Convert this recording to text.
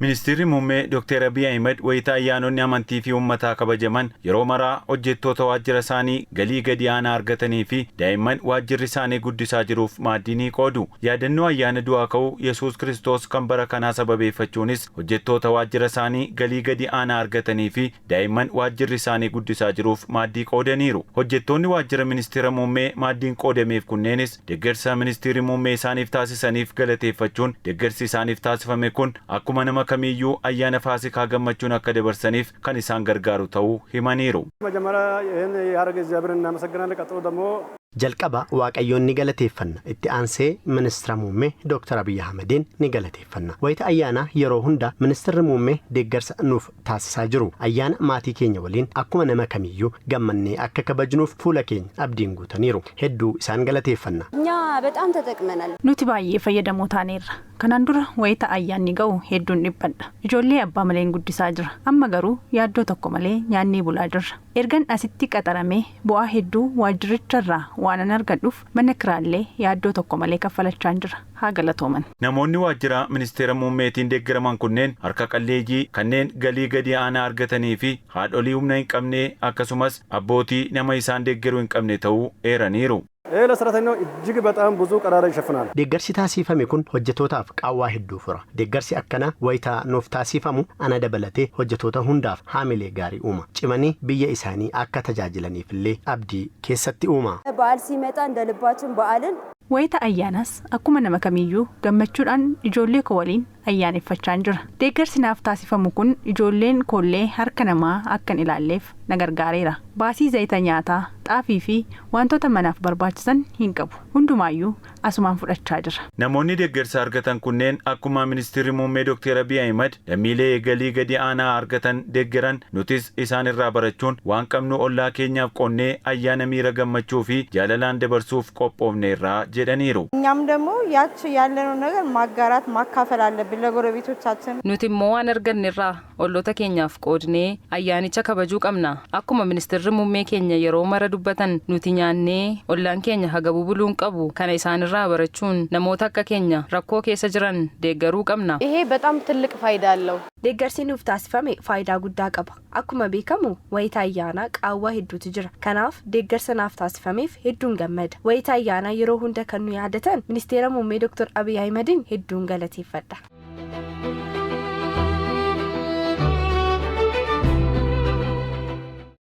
Ministeerri Muummee Dr. Abiy Ahimad wayita ayyaanonni amantii fi uummataa kabajaman yeroo maraa hojjettoota waajjira isaanii galii gadi aanaa argatanii fi daa'imman waajjirri isaanii guddisaa jiruuf maaddii ni qoodu. Yaadannoo ayyaana du'aa ka'uu Yesuus Kiristoos kan bara kanaa sababeeffachuunis hojjettoota waajjira isaanii galii gadi aanaa argatanii fi daa'imman waajjirri isaanii guddisaa jiruuf maaddii qoodaniiru. Hojjettoonni waajjira ministeera muummee maaddiin qoodameef kunneenis deeggarsa ministeerri muummee isaaniif taasisaniif galateeffachuun, deeggarsi isaaniif taasifame kun akkuma nama kamiiyyuu ayyaana Faasikaa gammachuun akka dabarsaniif kan isaan gargaaru ta'uu himaniiru. መጀመሪያ ይህን ያደረገ እግዚአብሔርን እናመሰግናለን። ቀጥሎ ደግሞ Jalqaba Waaqayyoon ni galateeffanna. Itti aansee ministeera muummee Dr. Abiyyi Ahmediin ni galateeffanna. Wayita ayyaanaa yeroo hunda ministeerri muummee deeggarsa nuuf taasisaa jiru. Ayyaana maatii keenya waliin akkuma nama kamiyyuu gammannee akka kabajnuuf fuula keenya abdiin guutaniiru. Hedduu isaan galateeffanna. እኛ በጣም ተጠቅመናል። Nuti baay'ee fayyadamoo taaneerra. Kanaan dura wayita ayyaanni ga'u hedduun dhiphadha. Ijoollee abbaa maleen guddisaa jira. Amma garuu yaaddoo tokko malee nyaannee bulaa jirra. Ergan asitti qaxaramee bu'aa hedduu waajjiricharraa waanan argadhuuf mana kiraallee yaaddoo tokko malee kaffalachaan jira. Haa galatooman. Namoonni waajjira ministeera muummeetiin deeggaraman kunneen harka qalleeyyii, kanneen galii gadi aanaa argatanii fi haadholii humna hin qabne, akkasumas abbootii nama isaan deeggaruu hin qabne ta'uu eeraniiru. ይህ ለሰራተኛው እጅግ በጣም ብዙ ቀዳዳ ይሸፍናል። Deeggarsi taasifame kun hojjetootaaf qaawwaa hedduu fura. Deeggarsi akkanaa wayitaa nuuf taasifamu ana dabalatee hojjetoota hundaaf haamilee gaarii uuma. Cimanii biyya isaanii akka tajaajilaniifillee abdii keessatti uuma. በዓል ሲመጣ እንደ ልባችን በዓልን Wayita ayyaanaas akkuma nama kamiyyuu gammachuudhaan ijoollee koo waliin ayyaaneffachaan jira. Deeggarsi naaf taasifamu kun ijoolleen koollee harka namaa akka hin ilaalleef na gargaareera. Baasii zayita nyaataa, xaafii fi wantoota manaaf barbaachisan hin qabu. Hundumaayyuu asumaan fudhachaa jira. Namoonni deeggarsa argatan kunneen akkuma ministeerri muummee Dr. Abiy Ahimad lammiilee galii gadi aanaa argatan deeggaran, nutis isaan irraa barachuun waan qabnu ollaa keenyaaf qoonnee ayyaana miira gammachuu fi jaalalaan dabarsuuf qophoofneerraa jedhaniiru. እኛም ደግሞ ያች ያለነው ነገር ማጋራት ማካፈል አለብን ለጎረቤቶቻችን። Nuti immoo waan arganne irraa olloota keenyaaf qoodnee ayyaanicha kabajuu qabna. Akkuma ministeerri muummee keenya yeroo mara dubbatan, nuti nyaannee ollaan keenya hagabuu buluu hin qabu. Kana isaanirraa barachuun namoota akka keenya rakkoo keessa jiran deeggaruu qabna. ይሄ በጣም ትልቅ ፋይዳ አለው። Deeggarsi nuuf taasifame faayidaa guddaa qaba. Akkuma beekamu wayita ayyaanaa qaawwaa hedduutu jira. Kanaaf deeggarsa naaf taasifameef hedduun gammada. Wayita ayyaanaa yeroo hunda kan nu yaadatan ministeera muummee Dr. Abiy Ahimadiin hedduun galateeffadha.